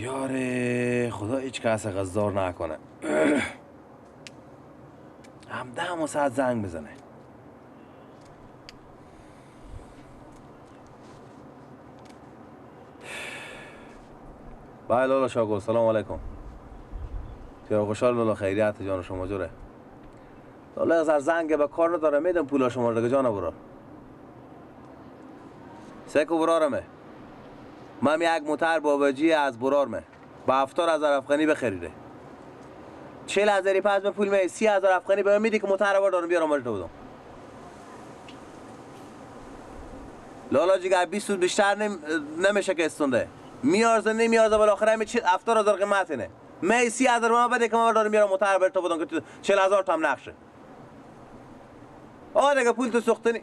یاره خدا هیچ کس غزدار نکنه. هم 10 ساعت زنگ بزنه. بله لالا شاگل، سلام علیکم. چرا خوشحال لالا، خیریت جان شما جوره. لالا از زنگ به کار نداره، میدم پولا شما رو دیگه جان برار. سکو برارمه. من یک موتر باباجی از برارمه. با 70,000 افغانی بخریده. 40,000 پس به پول می 30,000 افغانی به من میدی که موتر رو بردارم بیارم برات بدم. لالا جیگر 20 سود بیشتر نمیشه که استونده. میارزه نمیارزه بالاخره همین 70,000 قیمت اینه. می 30,000 به من بده که من بردارم بیارم موتر برات بدم که 40,000 تا هم نقشه. آه دیگه پول تو سوختنی.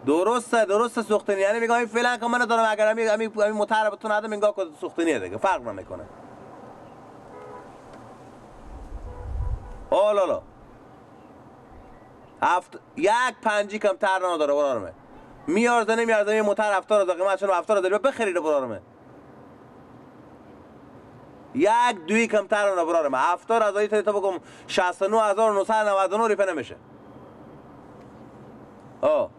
درسته درسته سوختنی، یعنی میگم این فعلا که من ندارم، اگر همین موتر به تو ندم انگار که سوختنیه دیگه، فرق نمیکنه. آه لالا 1.5 کمتر نداره برارمه. میارزه نمیارزه این موتر 70,000 قیمت چون 70,000 بخرید برارمه. 1.2 کمتر نداره برارمه. 70,000 تا بگم 69,999 ریپه نمیشه. آه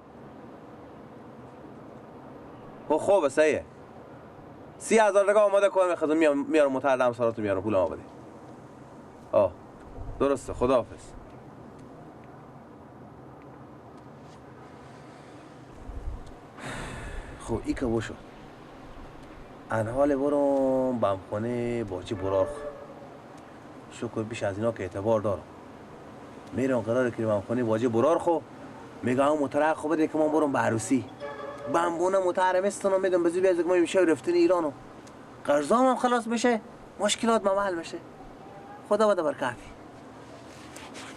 خوبه صحیحه. 30,000 دیگه آماده کنم میخوام میارم موتر دم سراتو میارم پولم بده. آه درسته، خداحافظ. خب ای که بشو انحال برم بمخانه باچی برار. شکر بیش از اینا که اعتبار دارم. میرم قرار که بمخانه باجی برار خو میگم اون موتر خو بده که من برم به عروسی. بمبونه موتر مستونم میدم بزو بیاد که ما میشه رفتن ایرانو. قرضام هم خلاص میشه، مشکلات ما حل میشه. خدا بده برکتی.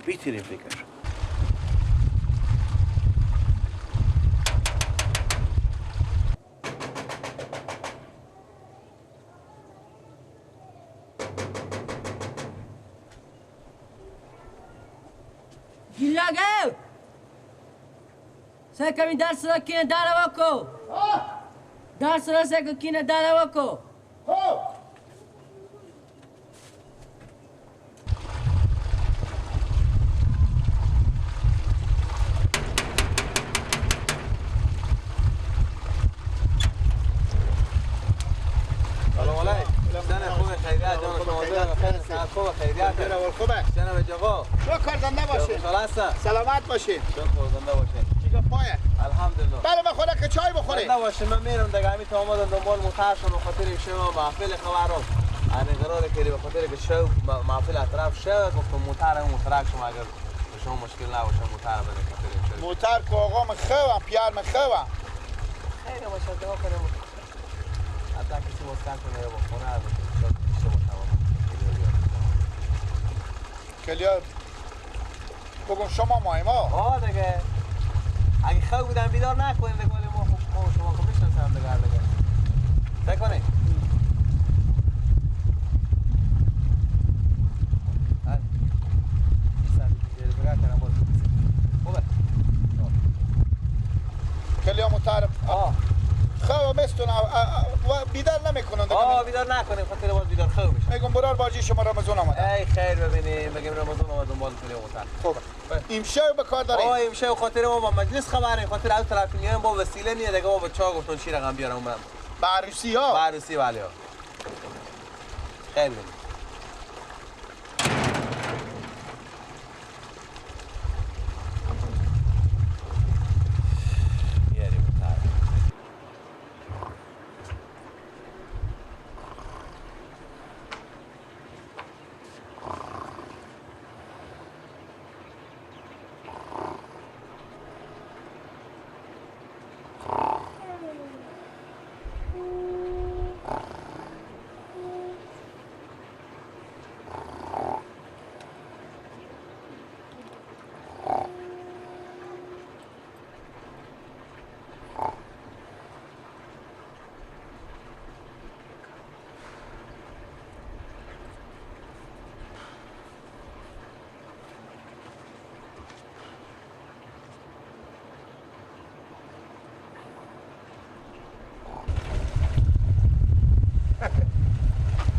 بیترین فکر. گیلاگه سه کمی درس را کینه داره وکو. درس را سه کینه داره وکو. سلام علیکم. زن خوب خیریت جان شما جان خوب خیریت. خوبه. جناب جواب. شکر زنده باشین. سلامت باشین. شکر زنده باشین. پایه. الحمدلله. بله بخوره که چای بخوره. زنده باشین. من میرم دیگه، همین تا آمدم دنبال موتر شما خاطر شما محفل خبرم. انا قرار کردی به خاطر که شو محفل اطراف شو گفتم موتر موترک شما اگر به شما مشکل نباشه موتر بده خاطر شو. موتر که آقا من خوام پیار من خوام. خیر باشه دعا کنم. حتی کسی واسه کنه با خونه از کلیا بگم شما مایم ها. آه دیگه اگه خواب بودم بیدار نکنید دیگه، ولی ما خب شما خب میشناسم دیگه دیگه. سعی کنید. کلیا متعرف. خواب مستون بیدار نمیکنن دیگه. آه بیدار نکنیم خاطر باز بیدار خواب میشه. میگم برار باجی شما رمضان آمده. ای خیر ببینیم بگیم رمضان آمد دنبال کلیا متعرف. خوبه. امشب به کار داریم. آه امشب خاطر ما با مجلس خبریم، خاطر از طرف میایم با وسیله نیه دیگه، ما با چا گفتن چی رقم بیارم من. به عروسی ها. به عروسی بله ها. خیر ببینیم.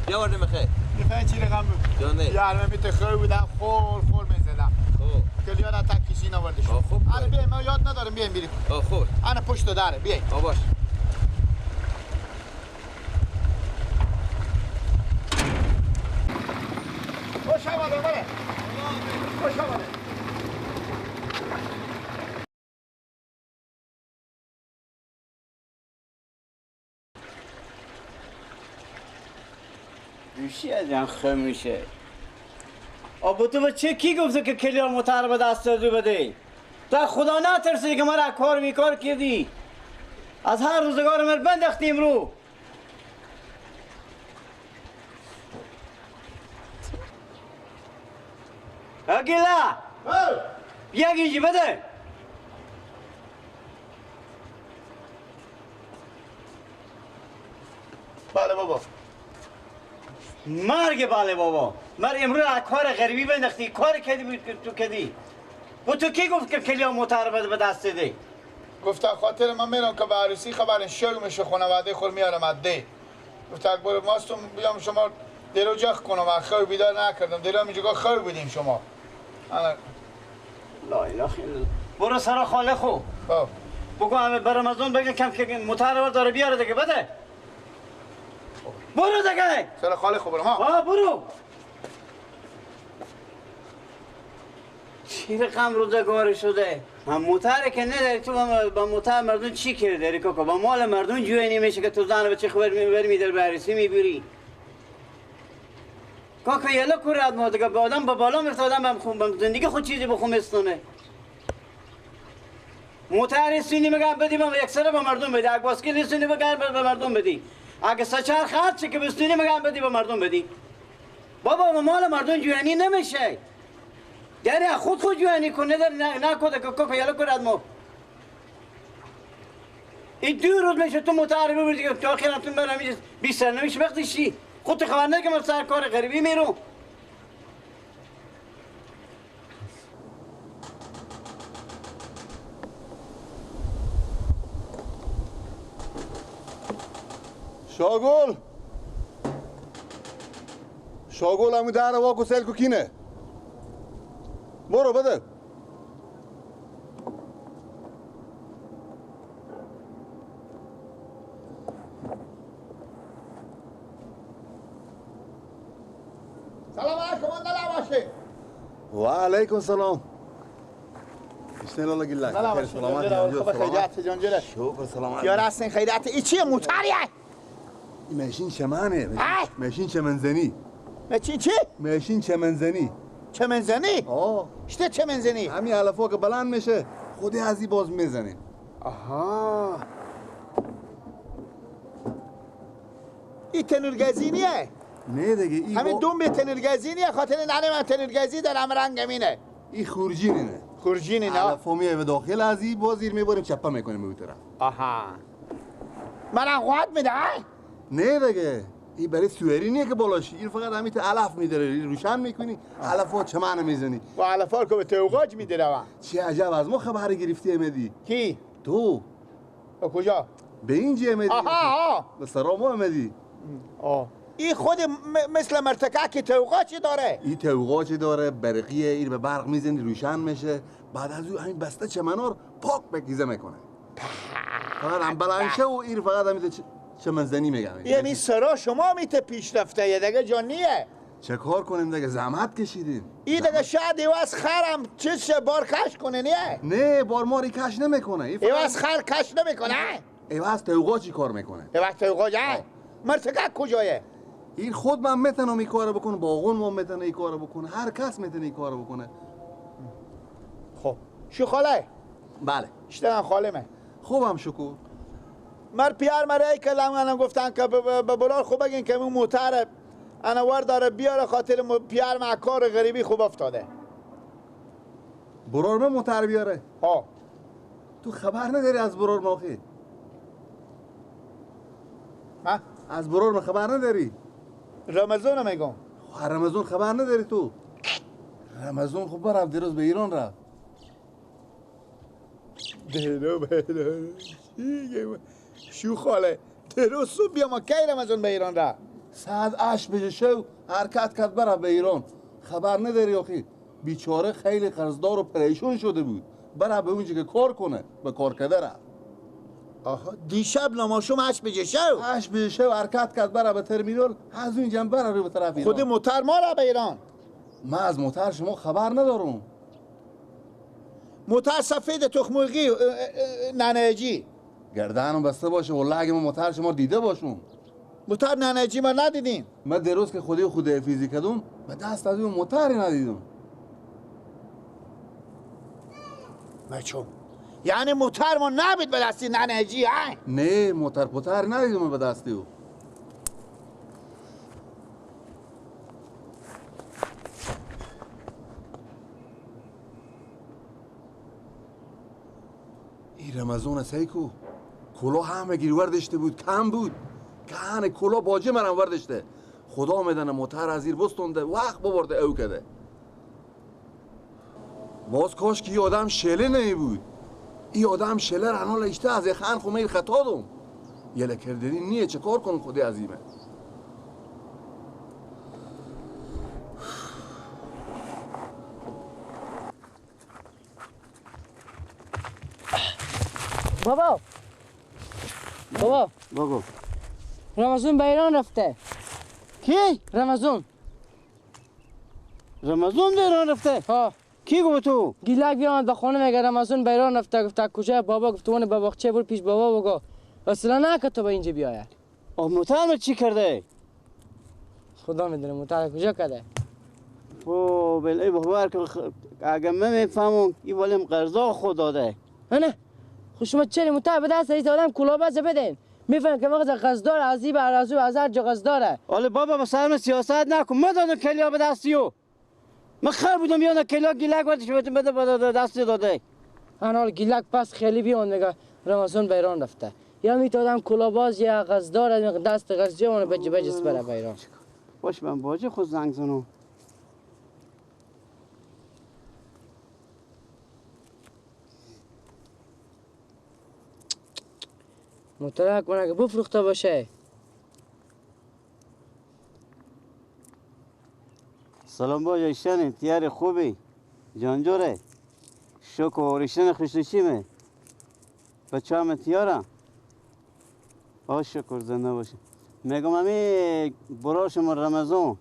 بیا وارد مخه. میفهمی چی رقم بود؟ جانه. یارم میت خو بودم خور خور میزدم. خب. کلیا را تک کشی نورده شد. خوب. آره بیا ما یاد ندارم بیایم بریم. خوب. انا پشت داره بیایم. باش. خوش آمده بله. خوش آمده. دوشی ازم خمیشه. آبا تو به چه کی گفته که کلیار متر به دست دو بده؟ تو خدا نترسیدی که مرا کار بیکار کردی. از هر روزگار من بندختیم رو. اگیلا بیا گیجی بده. بله بابا. مرگ بله بابا. من امروز از کار غریبی بنداختی، کار کردی بود تو کردی. و تو کی گفت که کلیا موتر بده به دست ده؟ گفت خاطر من میرم که به عروسی خبر شو میشه خانواده خود میارم عده. گفت اکبر ماستم بیام شما درو جخ کنم، خیر بیدار نکردم. درو اینجا خیر بودیم شما. انا لا اله الا الله. برو سر خاله خو. خب. بگو همه برمزون بگه کم که موتر داره بیاره دیگه بده. برو دیگه. سر خاله خو برو ما. آ برو. چی رقم روزگار شده؟ من موتره که نداری تو با موتر مردم چی کرده داری کاکا؟ با مال مردم جوی نمیشه که تو زن به چه خبر میبری میدر به عروسی میبری. کاکا یلا کورد ما دیگه به آدم با بالا میفته آدم بهم خون بهم زندگی خود چیزی بخومستونه. موتر سینی میگم بدی با یک سره با مردم بدی، اگه باسکل سینی بگم به مردم بدی، اگه سچر خرچ که بستونی میگم بدی به مردم بدی. بابا با مال مردم جوانی نمیشه. یعنی خود خود جوانی کنه در نکنه که کاکا یلا کورد ما. این دو روز میشه تو موتر ببری که تا آخرم تو برم اینجا بی سر نمیشه وقتی چی؟ خودت خبر نداری که من سر کار غریبی میرم. شاگل شاگل همون در واکو سلکو کینه برو بده. سلام علیکم اندلا و علیکم سلام. اشتغل الله گلک. سلامت. خیرات جان جره. شکر سلامت. یار هستین خیرات. ای چیه موتریه؟ ماشین چمنه. ماشین چمنزنی. ماشین چی؟ ماشین چمنزنی. چمنزنی؟ آه. چه چمنزنی؟ همین علفا که بلند میشه خودی از این باز میزنه. آها. این تنورگزینیه؟ نه دیگه این همین دوم به تنورگزینیه خاطر ننه من تنورگزی دارم رنگ مینه. این خورجینه. خورجینه نه. علفا میای به داخل از این باز زیر میبریم چپه میکنیم به اون طرف. آها. من قوت میده؟ نه دیگه این برای سوئری نیه که بالاش این فقط همین علف میداره روشن میکنی علفا چمن میزنی و علفا که به توقاج میداره. چه عجب از ما خبر گرفتی امدی. کی تو کجا به اینجا امدی؟ آها به سرا ما امدی. آه این خود مثل مرتکه که توقاچی داره. این توقاچی داره برقیه، این به برق میزنی روشن میشه، بعد از او همین بسته چمنار پاک بکیزه میکنه. فقط هم بلند شه و این فقط همین چمنزنی میگم. یعنی سرا شما میته پیشرفته یه دیگه جانیه. چه کار کنیم دیگه زحمت کشیدیم. این دیگه شاید ایواز خرم چیز بار کش کنه نیه؟ نه بار ماری کش نمیکنه. ایواز خر کش نمیکنه؟ ایواز توقا چی کار میکنه؟ ایواز توقا مرتکه کجایه؟ این خود من میتونم این کارو بکنه، باغون ما میتونه این کارو بکنه، هر کس میتونه این کارو بکنه. خب شو خاله؟ بله. اشتغل خاله من. خوبم شکر. مر پیار مرای کلام انا گفتن که به بلال خوب بگین که اون موتر انا ور داره بیاره خاطر پیار مع کار غریبی خوب افتاده. برار من موتر بیاره؟ ها. تو خبر نداری از برار ماخی؟ ها؟ از برار ما خبر نداری؟ رمضان میگم. خب رمضان خبر نداری تو؟ رمضان خب برفت دیروز به ایران رفت. دیرو بیرو شو خاله دیروز صبح بیا ما کی رمضان به ایران رفت؟ ساعت 8 بجه شو حرکت کرد بره به ایران. خبر نداری آخی، بیچاره خیلی قرضدار و پریشون شده بود. بره به اونجا که کار کنه، به کار کرده رفت. آها دیشب نماشوم 8 بجه شو؟ 8 بجه شو حرکت کرد بره به ترمینال، از اونجا بره رو به طرف ایران. خود موتر ما را به ایران؟ من از موتر شما خبر ندارم. موتر سفید تخمرغی ننه‌جی. گردنم بسته باشه والله اگه من موتر شما دیده باشم. موتر ننه‌جی ما ندیدیم. من دیروز که خودی خود فیزیک کردم به دست از اون موتری ندیدم. بچم یعنی موتر ما نبید به دستی ننه‌جی؟ نه موتر پوتر ندیدم به دستی او. این رمضان سیکو کلا همه گیر وردشته بود، کم بود کهن کلا باجه منم وردشته. خدا میدنه موتر از زیر بستونده وقت ببرده او کده. باز کاش که یه آدم شله نمی بود. این آدم شله رنال اشته از خان خو میل خطا دوم یله کردنی نیه، چه کار کنم خودی عظیمه. بابا بابا بگو. رمضان به ایران رفته. کی؟ رمضان. رمضان به ایران رفته؟ ها. کی گفت تو؟ گیلک بیامد به خانه میگه رمضان به ایران رفته. گفت کجا بابا؟ گفت اون به باغچه برو پیش بابا بگو. اصلا نه که تو به اینجا بیاید. آه موتر چی کرده؟ خدا میدونه موتر کجا کرده. او بله باور که اگه من میفهمم این ولیم قرضا خود داده. نه خب شما چرا موتر به دست ایز آدم کلاه بدین؟ میفهم که مغز قصدار از این به از هر جا قصداره. حالا بابا با سرم سیاست نکن. من دادم کلیا به دستیو. من خر بودم یانا کلیا گیلک وردش بده بده دستی داده. حال گیلک پس خیلی بیان میگه رمضان به ایران رفته. یا میتادم کلاه یا قصدار دست قصدی اون بجه بجس بره به ایران. باش من باجه خود زنگ زنم. مطلع کنه که بفروخته باشه. سلام باجه ایشانی تیار خوبی جانجوره شکر ریشن خوشنشیمه بچه هم تیارم آه شکر زنده باشه. میگم امی برا شما رمضان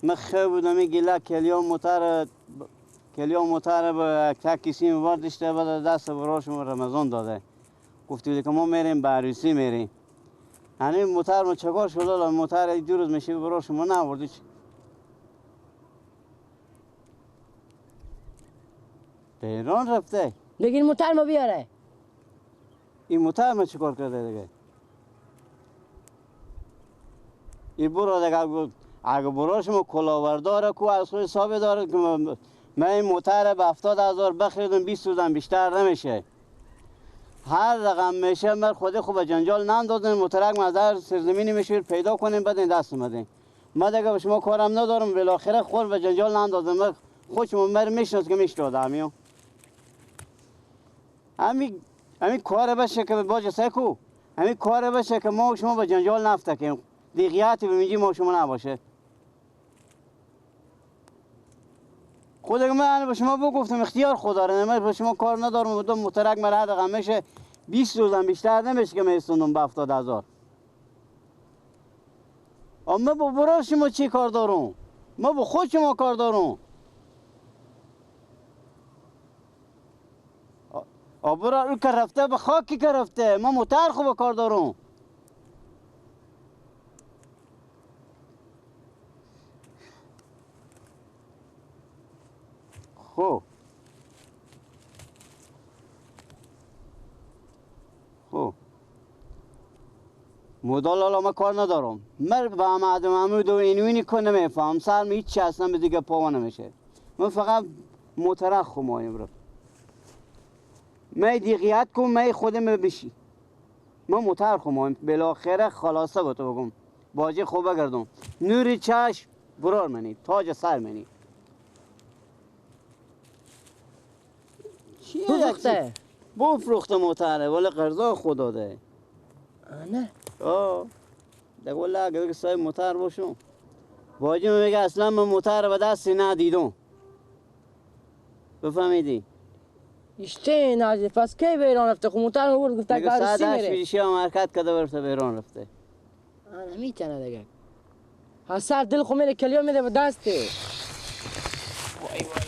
من خیلی بودم این گیلک کلیام موتر به تک کسیم وردشته بده دست برا شما رمضان داده. گفتی که ما میریم به عروسی میریم. یعنی موتر ما چگار شده؟ موتر دو روز میشه برا شما نبردی. به ایران رفته. دیگه این موتر ما بیاره. این موتر ما چیکار کرده دیگه؟ این برو دیگه اگه برا شما کلاهبرداره کو از خود حساب داره که من این موتر به 70,000 بخریدم 20 روزم بیشتر نمیشه. هر رقم میشه من خود خوب جنجال نندازن موترک از هر سرزمینی میشه پیدا کنیم بعد این دست اومدیم. من دیگه به شما کارم ندارم بالاخره خود به جنجال نندازم. من خودشم مر میشناس که میشناسم همیو همین کار بشه که باج سکو همین کار بشه که ما و شما به جنجال نفتکیم دیقیتی به میگی ما و شما نباشه. خود من به شما بگفتم اختیار خدا رو، من به شما کار ندارم. دو موترک مرا هر رقم میشه 20 روزم بیشتر نمیشه که میستوندم به 70,000. اما با برای شما چی کار دارم؟ ما با خود شما کار دارم. برا او که رفته به خاکی که رفته، ما موتر خوب کار دارم. خب خب مدال حالا من کار ندارم. من به عمد محمود و اینوینی که نمیفهم سرم هیچ اصلا به دیگه پاوا نمیشه. من فقط موترخ خمایم رو می دیقیت کن می خودم بشی. من موتر خمایم بالاخره خلاصه با تو بگم باجه خوب بگردم نوری چشم برار منی تاج سر منی. بفروخته بفروخته موتره ولی قرضا خدا ده. نه آه دیگه والله اگه صاحب موتر باشم باجی میگه اصلا من موتر به دست ندیدم. بفهمیدی؟ اشته ندید. پس کی به ایران رفته؟ خب موتر آورد گفت میگه ساعت عروسی 8 میره. بجه هم حرکت کرده رفته به ایران رفته. نمیتونه دیگه. از سر دل خو میره کلیا میده به دسته. وای وای.